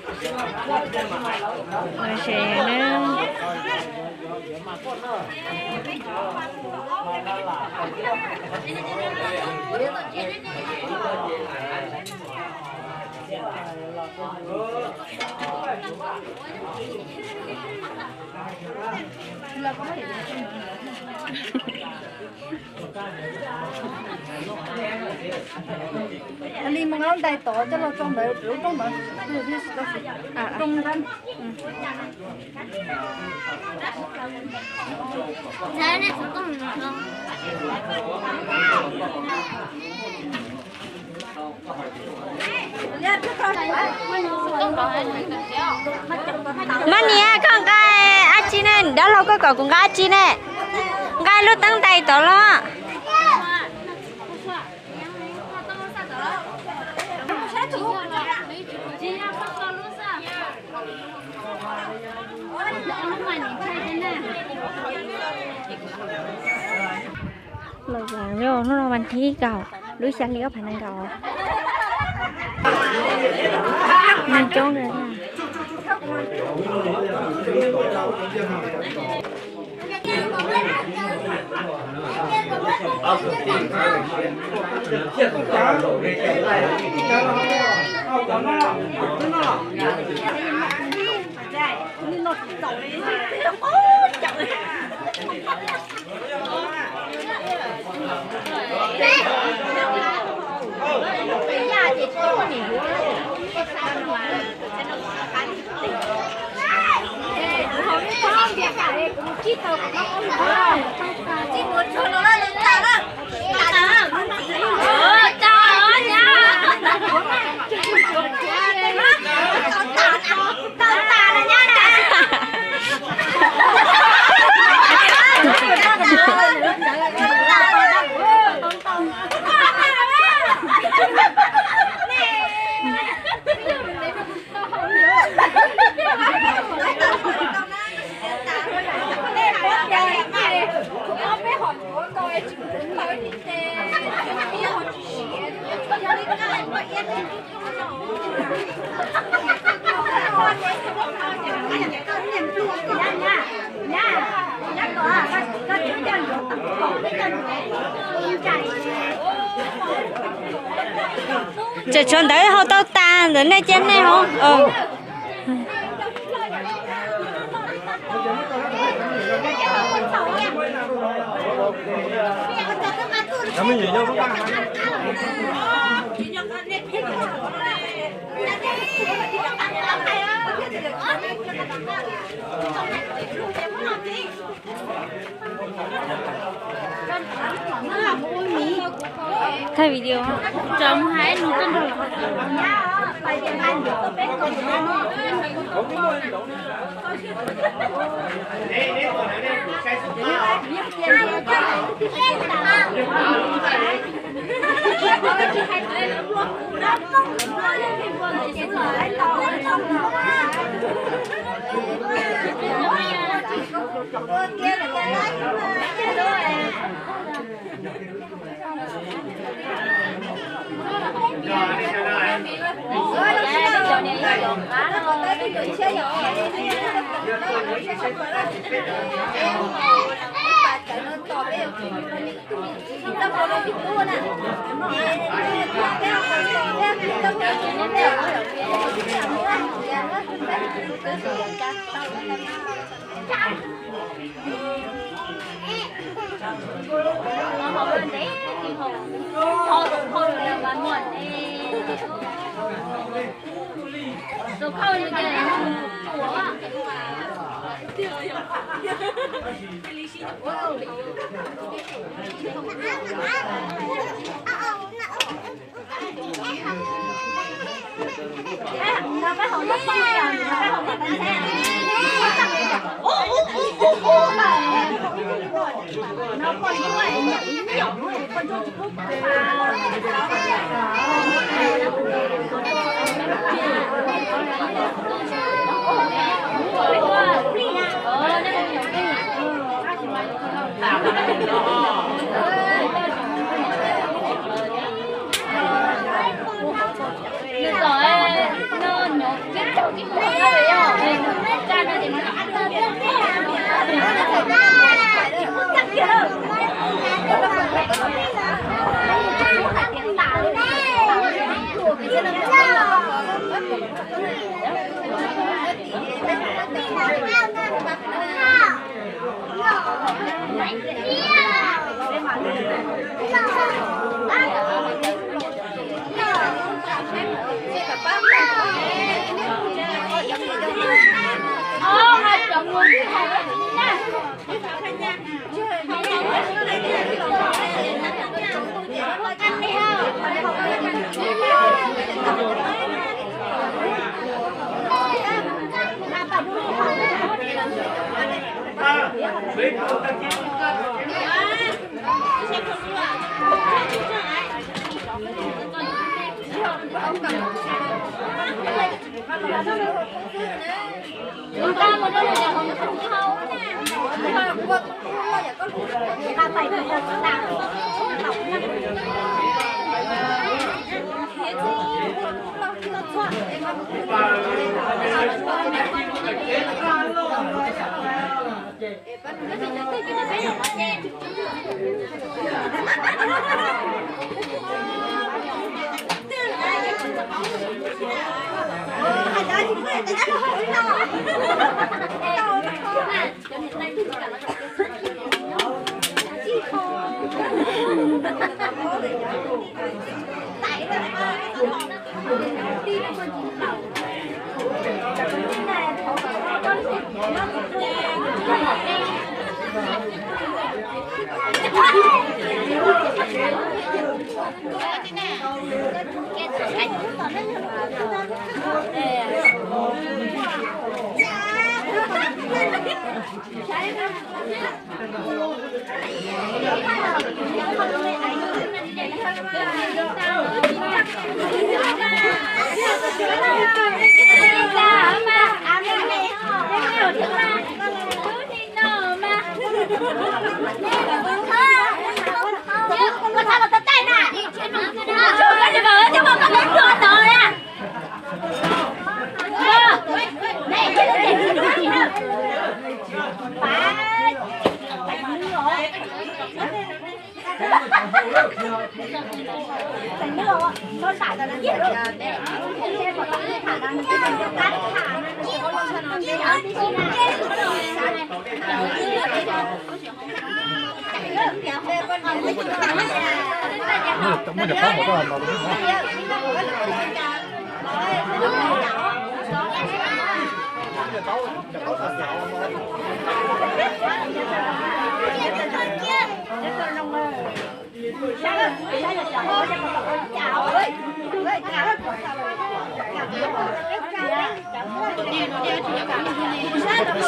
Lov ze na. Li mus nqa lub ntais tod coj los tso ntawd lub rooj ntawd. Rooj nrab. Mab niam, koj nqa dab tsi ne? Dab laug, koj kom kuv nqa dab tsi ne? Nqa lub teeb ntais tod los. Los zaum, hnub no vas thib kaum, lub xya hli ob phav nees nkaum. Neeg coob li. Tseem tshuav ntawv hau tau tas ntawm nej cia nej hauv. Thaij video.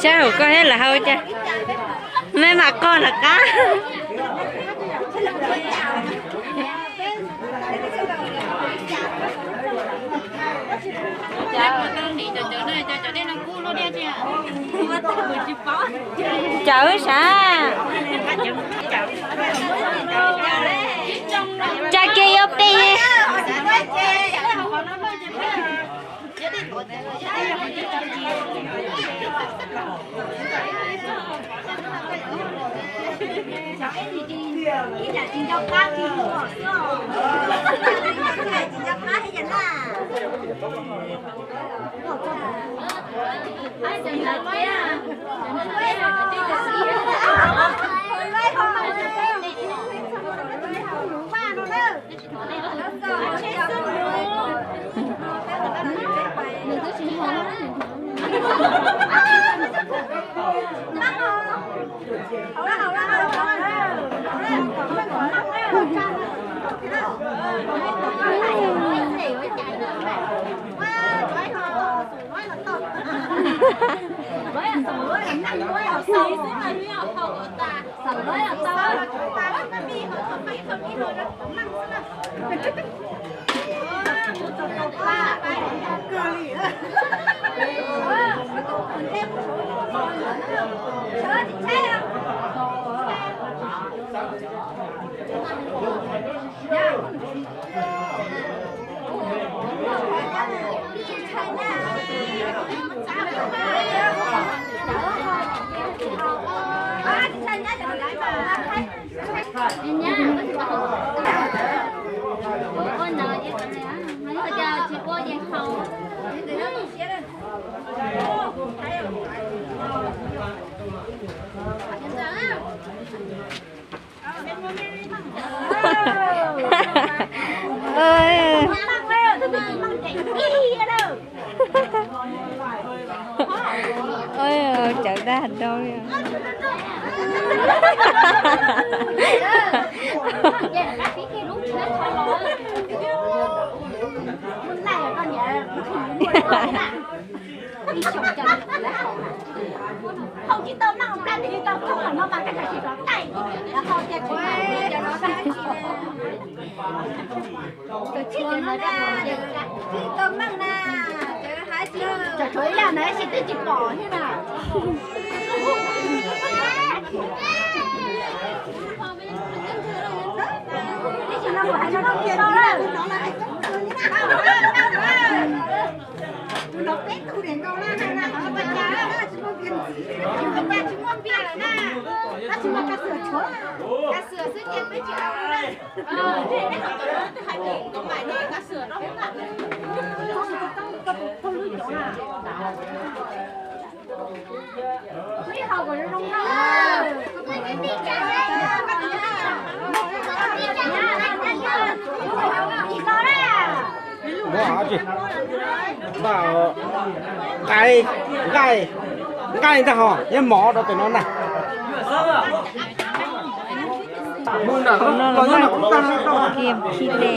Sab hauv koj thiab lawv hau cas, mej mam qog lawv qab. Cawv sav, tsa kiag yuav pib. Dag dau li. Cov tshuav ib yam ntawd tab sis twb tsis pom thiab na. Nqaij, nqaij, nqaij ntag hos, yeej mov rau tus no na. Qhov no los noj game khi le.